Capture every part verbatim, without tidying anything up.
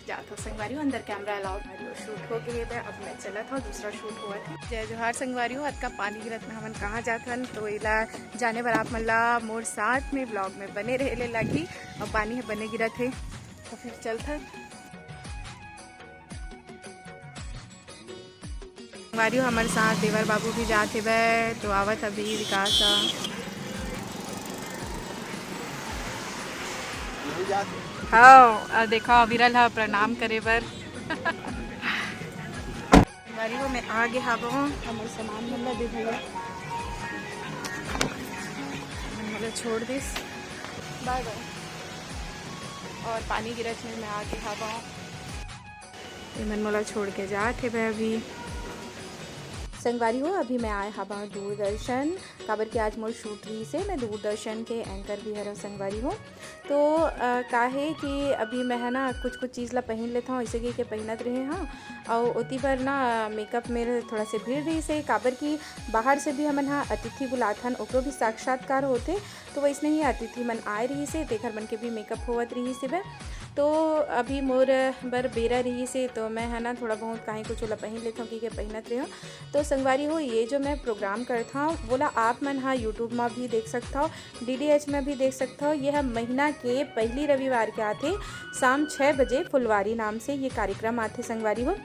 जात हो संगवारी हो, अंदर camera allow नहीं हो। Shoot हो गए हे, अब मैं चलत हूँ, दूसरा shoot हुआ था। जय जोहार संगवारी हो, अतका पानी गिरत में हमन कहाँ जात हन, तो एला जाने बर आप मन ला मोर साथ में vlog में बने रहे ले लागी। अब पानी हे बने गिरत हे, तो फिर चलत हन। संगवारी हो, हमर साथ देवर बाबू भी जात हेबे, तो आवत अभी विकास ह। हाँ, अउ देखो, अविरल ह प्रणाम करे बर। संगवारी हो, मैं आगे हावों, हमर सामान मन ला दे भैया। मोला छोड़ दिस, bye bye। और पानी गिरत में मैं आगे हावों। एमन मोला छोड़ के जात हेबे अभी। संगवारी हो, अभी मैं आए हवा दूरदर्शन, काबर कि आज मोर shoot रहिस हे, मैं दूरदर्शन के anchor भी हरव संगवारी हो। तो, अ, का हे कि अभी मैं ह ना कुछ-कुछ चीज ला पहिन लेत हव, अइसे कहिके पहिनत रहे हव। अउ ओती बर ना makeup में थोड़ा से भीड़ रहिस हे, काबर कि बाहर से भी हमन ह अतिथि बुलाथन, ओकरो भी साक्षात्कार होथे। तो वइसने ही अतिथि मन आए रहिस हे, तेखर मन के भी makeup होवत रहिस हेबे। तो अभी मोर बर बेरा रहिस हे, तो मैं ह ना थोड़ा बहुत काहीं कुछ ओला पहिन लेथव कहिके पहिनत रहेंव। तो संगवारी हो, ये जो मैं program करत हव, वोला आप मन ह YouTube म भी देख सकथव, DTH में भी देख सकथव। ये ह महीना के पहली रविवार के आथे, शाम छः बजे फुलवारी नाम से ये कार्यक्रम आथे संगवारी हो।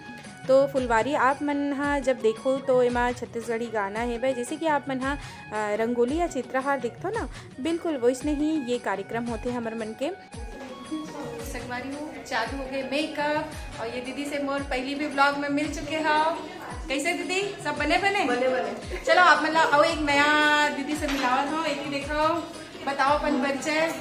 तो फुलवारी आप मन ह जब देखो तो एमा छत्तीसगढ़ी गाना हेबे, जैसे कि आप मन ह, अ, रंगोली या चित्रहार देखथव ना, बिल्कुल वइसने ही ये कार्यक्रम होथे हमर मन के। संगवारी हो, चालू हो गए makeup और ये दीदी से मोर पहली भी vlog में मिल चुके हव। कैसे दीदी, सब बने बने? बने बने। चलो आप मन ला अउ एक नया दीदी से मिलावत हव, एक ही देखो, बताओ अपन परिचय।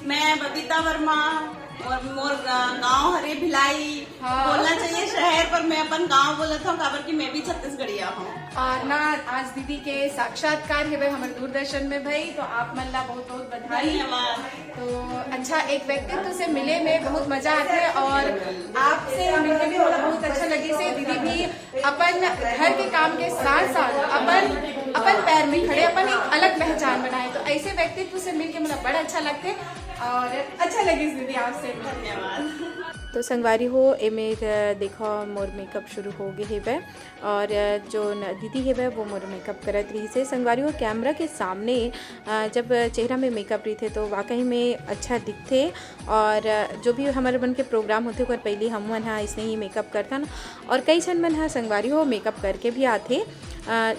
मैं बबीता वर्मा और मोर गा-, गांव हरे भिलाई। हाँ। बोलना चाहिए शहर, पर मैं अपन गांव बोलत हव, काबर कि मैं भी छत्तीसगढ़िया हव। और ना, आज दीदी के साक्षात्कार हेबे हमर दूरदर्शन में भई, तो आप मन ला बहुत बहुत बधाई। धन्यवाद। तो अच्छा, एक व्यक्तित्व से मिले में बहुत मजा आथे और आपसे मिलके भी मोला बहुत अच्छा लगिस हे। दीदी भी अपन घर के काम के साथ साथ अपन, अपन पैर में खड़े, अपन एक अलग पहचान बनाए, तो ऐसे व्यक्तित्व से मिलके मोला बड़ा अच्छा लगथे और अच्छा लगिस दीदी आपसे। धन्यवाद। तो संगवारी हो, एमेर देखो मोर makeup शुरू हो गए हेबे। और, अ, जो न-, दीदी हेवय, वो मोर makeup करत रहिस हे। संगवारी हो, camera के सामने, अ, जब चेहरा में makeup रहिथे, तो वाकई में अच्छा दिखथे। और, अ, जो भी हमर मन के program होथे, ओकर पहिली हमन ह अइसने ही makeup करथन। और कई झन मन ह, संगवारी हो, makeup करके भी आथे। अ,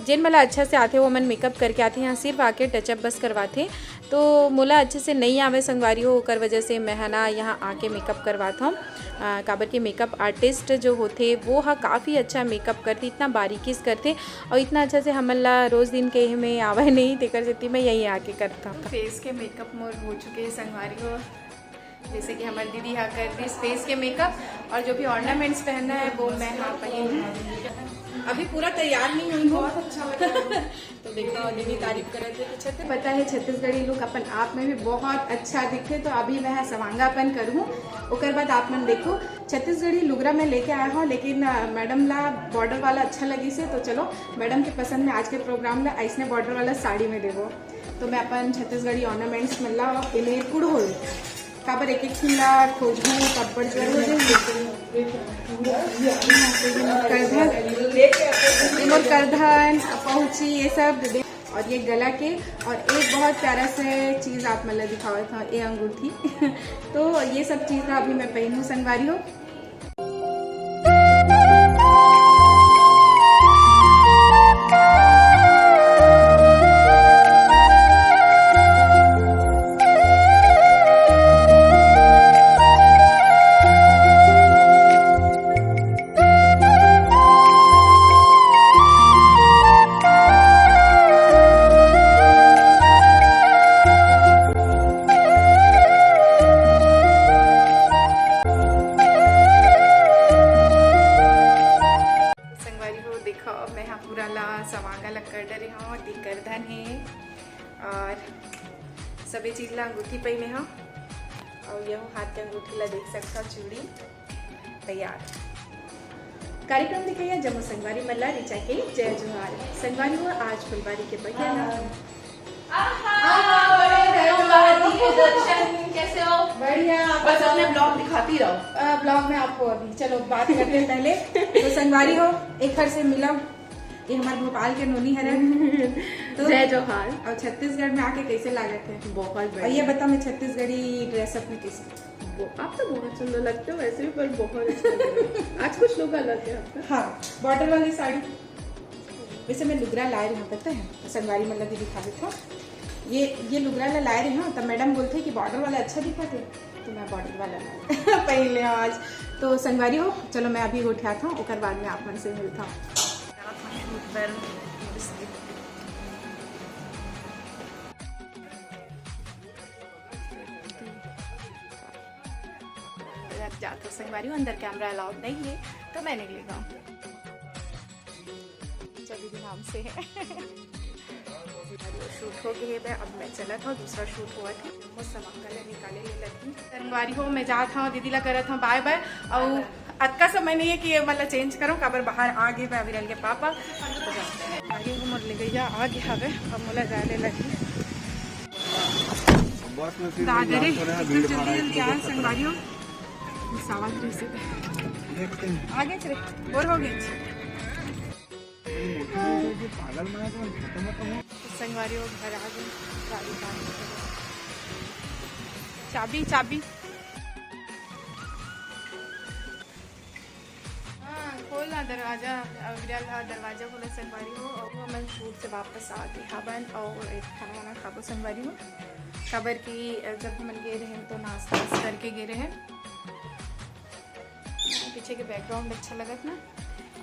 जेन मन ला अच्छा से आथे, वो मन makeup करके आथे, यहाँ सिर्फ आके touch up बस करवाथे। तो मोला अच्छे से नइ आवे संगवारी हो, ओकर वजह से मैं ह ना यहाँ आके makeup करवात हव। अ, काबर कि makeup artist जो होथे, वो ह काफ़ी अच्छा makeup करथे, इतना बारीकी से करथे और इतना अच्छा से हमन ला रोज दिन के एह में आवे नहीं, तेकर सेती मैं यहीं आके करत हव। Face के makeup मोर हो चुके हे संगवारी हो, जैसे कि हमर दीदी हा कर दिस face के makeup और जो भी ornaments पहनना है वो मैं हा पहन। अभी पूरा तैयार नहीं हुई हूँ। बहुत अच्छा लग रहा है। तो देखो, दीदी तारीफ करत हे कि छत्तीस-, पता है, छत्तीसगढ़ी look अपन आप में भी बहुत अच्छा दिखथे। तो अभी मैं सवांगापन करूँ, ओकर बाद आप मन देखो, छत्तीसगढ़ी लुगरा मैं लेके आया हूँ, लेकिन, अ, madam ला border वाला अच्छा लगिस हे, तो चलो, madam के पसंद में आज के program ला अइसने border वाला साड़ी में देबो। तो मैं अपन छत्तीसगढ़ी ornaments मन ला एमे कुड़होल, काबर एक एक ठिन ला खोजहूँ, तब बड़ जरूर हो जाही। ये मोर करधन, ये मोर करधन, पहुँची, ये सब दे-, और ये गला के, और एक बहुत प्यारा से चीज़ आप मन ला दिखावत हव, ये अंगूठी। तो ये सब चीज़ ला अभी मैं पहनूँ संगवारी हो। संगवारी हो, देखो, मैं हा पूरा ला सवांगा ला कर डरे हूँ, ये करधन हे और सबे चीज ला अंगूठी पहिने हूँ और यहू हाथ के अंगूठी ला देख सकता हूँ, चूड़ी तैयार। कार्यक्रम देखइया जम्मो संगवारी मन ला रिचा के जय जोहार। संगवारी हो, आज फुलवारी के पहिया ला दर्शन, कैसे हो? बढ़िया। बस अपने ब्लॉग दिखाती रहो। ब्लॉग में आपको अभी, चलो बात करते हैं पहले। तो संगवारी हो, एक घर से मिला, ये हमारे भोपाल के नोनी हरे। तो जय जोहार। और छत्तीसगढ़ में आके कैसे लागत है? बहुत और ये बढ़िया। बता, मैं छत्तीसगढ़ी ड्रेसअप में कैसे? वो, आप तो बहुत सुंदर लगते हो वैसे भी, पर बहुत अच्छा लग रहा है। आज कुछ लुक अलग है आपका। हाँ, बॉर्डर वाली साड़ी। वैसे मैं लुगरा लाए रही हूँ, पता है, संगवारी मतलब भी दिखा देता हूँ। ये ये लुगरा ला लाए रही हूँ, तब मैडम बोलते कि बॉर्डर वाला अच्छा दिखा थे, तो मैं बॉर्डर वाला ला पहन ले आज। तो संगवारी हो, चलो मैं अभी गोठियात हूँ, ओकर बाद में आप मन से मिलता हूँ। जात हो संगवारी हो, अंदर कैमरा अलाउड नहीं है, तो मैं निकलेगा। चली भी नाम से है। शूट हो गए है, अब मैं चला था, दूसरा शूट हुआ था। मस्त मंगल है, निकाले ले लगी। संगवारी हो, मैं जात हूँ, दीदी ला करत हूँ बाय बाय। और अतका समय नहीं है कि ये मतलब चेंज करूँ, काबर बाहर आ गए मैं अविरल के पापा। आगे वो मोर ले गैया आ गया हवे, अब मोला जाए ले लगी। बस में फिर दादा रे, लास्ट हो रहा है, इतना भीड़ भाड़ जल्दी है, जल्दी आया, संगवारी हो। सावा थ्री से। देखते हैं। आगे चले, बोर हो गए। पागल बना के खत्म मत हो। संगवारी हो, घर आ गए, गाड़ी पार्क कर। चाबी, चाबी। हाँ, खोल ना दरवाजा, अविरल हा दरवाजा खोला संगवारी हो। और हमन शूट से वापस आ गए हवन और एक खाना वाना खाबो संगवारी हो, काबर कि जब हमन गए रहे तो नाश्ता वास्ता करके गए रहे। पीछे के बैकग्राउंड अच्छा लगत ना।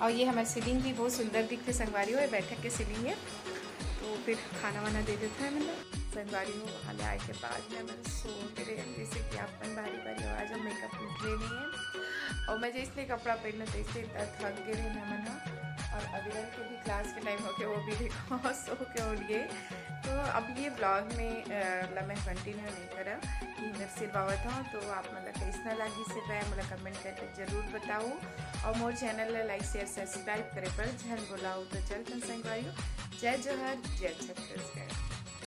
और ये हमारे सीलिंग भी बहुत सुंदर दिखते संगवारी हो, ये बैठक के सीलिंग है। तो फिर खाना वाना दे देता है मतलब संगवारी हो। वहाँ ले आए के बाद में मैं सो के रहे, जैसे कि अपन भारी भारी आवाज और मेकअप निकले नहीं है। और मैं जैसे कपड़ा पहनना तो इसलिए इतना थक गए रहे मैं मन। और अविरल के भी क्लास के टाइम हो गया, वो भी देखो सो के उठ गए। तो अब ये ब्लॉग में अ, ला मैं कंटिन्यू नहीं करा, ये मैं सिर्फ आवत हूँ। तो आप मतलब कैसना लागी से पाए मोला कमेंट करके जरूर बताओ। और मोर चैनल ला लाइक शेयर सब्सक्राइब करे पर झन बोलाओ। तो चलते हैं संगवारी हो, जय जोहार, जय छत्तीसगढ़।